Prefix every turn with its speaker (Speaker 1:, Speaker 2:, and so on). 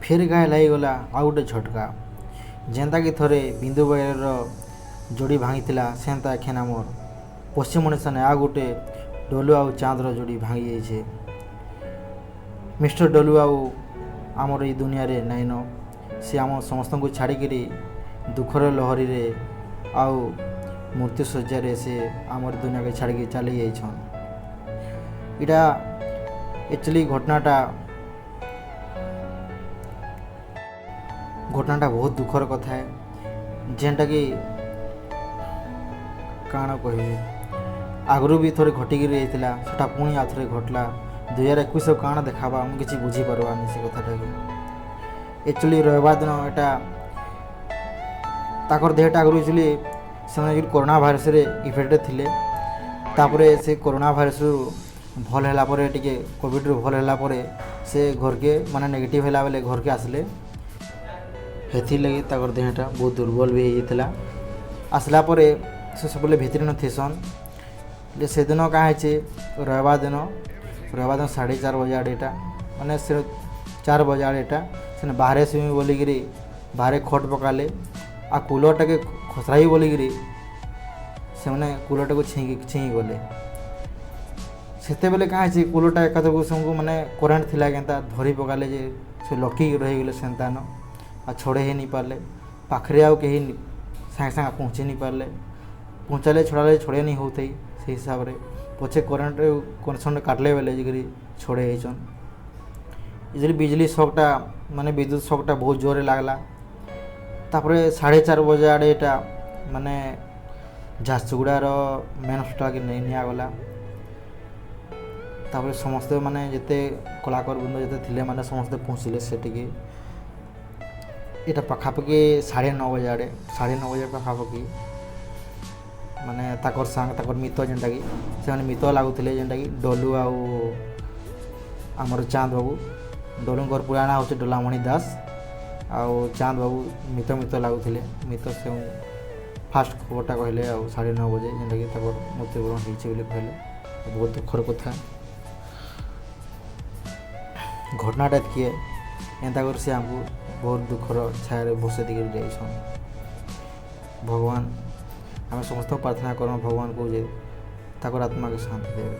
Speaker 1: ଫେର୍ ଗାଏ ଲାଗିଗଲା ଆଉ ଗୋଟେ ଝଟକା। ଯେନ୍ତାକି ଥରେ ବିନ୍ଦୁ ବଜାର ଯୋଡ଼ି ଭାଙ୍ଗିଥିଲା, ସେନ୍ତା ଏଖେନ୍ ଆମର୍ ପଶ୍ଚିମ ଓଡ଼ିଶାନେ ଆଉ ଗୋଟେ ଡଲୁ ଆଉ ଚାନ୍ଦର ଯୋଡ଼ି ଭାଙ୍ଗି ଯାଇଛେ। ମିଷ୍ଟର ଡଲୁ ଆଉ ଆମର ଏଇ ଦୁନିଆରେ ନାଇଁନ। ସେ ଆମ ସମସ୍ତଙ୍କୁ ଛାଡ଼ିକିରି ଦୁଃଖର ଲହରୀରେ ଆଉ ମୃତ୍ୟୁ ଶଯ୍ୟାରେ ସେ ଆମର ଦୁନିଆକେ ଛାଡ଼ିକି ଚାଲି ଯାଇଛନ୍। ଇଟା ଆକ୍ଚୁଆଲି ଘଟଣାଟା ବହୁତ ଦୁଃଖର କଥା ଏ, ଯେନ୍ଟାକି କାଣା କହିବି, ଆଗରୁ ବି ଥରେ ଘଟିକିରି ଯାଇଥିଲା, ସେଟା ପୁଣି ଆଉ ଥରେ ଘଟଲା। 2021 କାଣା ଦେଖାବା ମୁଁ କିଛି ବୁଝିପାରବାନି ସେ କଥାଟାକେ। ଆକ୍ଚୁଆଲି ରବିବାର ଦିନ ଏଟା ତାକର ଦେହଟା ଆଗରୁ ଆକ୍ଚୁଆଲି ସେମାନେ କରୋନା ଭାଇରସ୍ରେ ଇଫେକ୍ଟେଡ଼ ଥିଲେ। ତାପରେ ସେ କରୋନା ଭାଇରସ୍ରୁ ଭଲ୍ ହେଲା ପରେ, ଟିକେ କୋଭିଡ଼ରୁ ଭଲ୍ ହେଲା ପରେ ସେ ଘରକେ ମାନେ ନେଗେଟିଭ୍ ହେଲା ବେଲେ ଘରକେ ଆସିଲେ। ହେଥିର୍ଲାଗି ତାକର ଦେହଟା ବହୁତ ଦୁର୍ବଳ ବି ହେଇଯାଇଥିଲା। ଆସିଲା ପରେ ସେ ସବୁବେଳେ ଭିତରେ ନଥିସନ୍। ସେଦିନ କାଁ ହେଇଛେ, ରବିବାର ଦିନ 4:30 ବଜେ ଆଡ଼େ ଏଇଟା ମାନେ ସେ 4 ବଜେ ଆଡ଼େ ଏଇଟା ସେନେ ବାହାରେ ଶୁଇମି ବୋଲିକିରି ବାହାରେ ଖଟ୍ ପକାଲେ, ଆଉ କୁଲର୍ଟାକେ ଖସରାଇ ବୋଲିକିରି ସେମାନେ କୁଲର୍ଟାକୁ ଛିଙ୍କି ଗଲେ। ସେତେବେଲେ କାଁ ହେଇଛେ, କୁଲର୍ଟା ଏକାଥରକୁ ସେମାନଙ୍କୁ ମାନେ କରେଣ୍ଟ ଥିଲା କେନ୍ତା ଧରି ପକାଲେ ଯେ ସେ ଲକିକି ରହିଗଲେ ସେନ୍ତାନ, ଆଉ ଛଡ଼େଇ ହେଇ ନି ପାରଲେ। ପାଖରେ ଆଉ କେହି ସାଙ୍ଗେ ସାଙ୍ଗେ ପହଞ୍ଚି ନି ପାରଲେ। ପହଞ୍ଚାଲେ ଛଡ଼ାଲେ ଛଡ଼େଇ ନି ହଉଥାଇ ସେଇ ହିସାବରେ ପଛେ କରେଣ୍ଟ କନେକ୍ସନ୍ଟା କାଟଲେ ବେଲେ ଯାଇକରି ଛଡ଼େଇ ହେଇଛନ୍। ଏଥିରେ ବିଜୁଳି ସକ୍ଟା ମାନେ ବିଦ୍ୟୁତ ସକ୍ଟା ବହୁତ ଜୋରରେ ଲାଗ୍ଲା। ତାପରେ 4:30 ବଜେ ଆଡ଼େ ଏଇଟା ମାନେ ଝାରସୁଗୁଡ଼ାର ମେନ୍ ହସ୍ପିଟାଲ୍କେ ନେଇ ନିଆଗଲା। ତାପରେ ସମସ୍ତେ ମାନେ ଯେତେ କଳାକାର ବୃନ୍ଦ ଯେତେ ଥିଲେ ମାନେ ସମସ୍ତେ ପହଞ୍ଚିଲେ ସେଠିକି। ଏଇଟା ପାଖାପାଖି 9:30 ବଜେ ଆଡ଼େ, 9:30 ବଜେ ପାଖାପାଖି ମାନେ ତାକର ସାଙ୍ଗ ତାକର ମିତ ଯେନ୍ଟାକି ସେମାନେ ମିତ ଲାଗୁଥିଲେ, ଯେନ୍ଟାକି ଡଲୁ ଆଉ ଆମର ଚାନ୍ଦ ବାବୁ। ଡଲୁଙ୍କର ପୁରା ନାଁ ହେଉଛି ଡୋଲାମଣି ଦାସ, ଆଉ ଚାନ୍ଦ ବାବୁ ମିତ ମିତ ଲାଗୁଥିଲେ। ମିତ ସେ ଫାଷ୍ଟ ଖବରଟା କହିଲେ ଆଉ 9:30 ବଜେ ଯେନ୍ଟାକି ତାଙ୍କର ମୃତ୍ୟୁବରଣ ହେଇଛି ବୋଲି କହିଲେ। ବହୁତ ଦୁଃଖର କଥା, ଘଟଣାଟା ଏତ୍କି ଏ, ଏନ୍ତା କରି ସେ ଆମକୁ ବହୁତ ଦୁଃଖର ଛାୟାରେ ଭସେଇ ଦେଇକରି ଯାଇଛନ୍। ଭଗବାନ ଆମେ ସମସ୍ତଙ୍କୁ ପ୍ରାର୍ଥନା କର୍ମା ଭଗବାନଙ୍କୁ ଯେ ତାଙ୍କର ଆତ୍ମାକେ ଶାନ୍ତି ଦେବେ।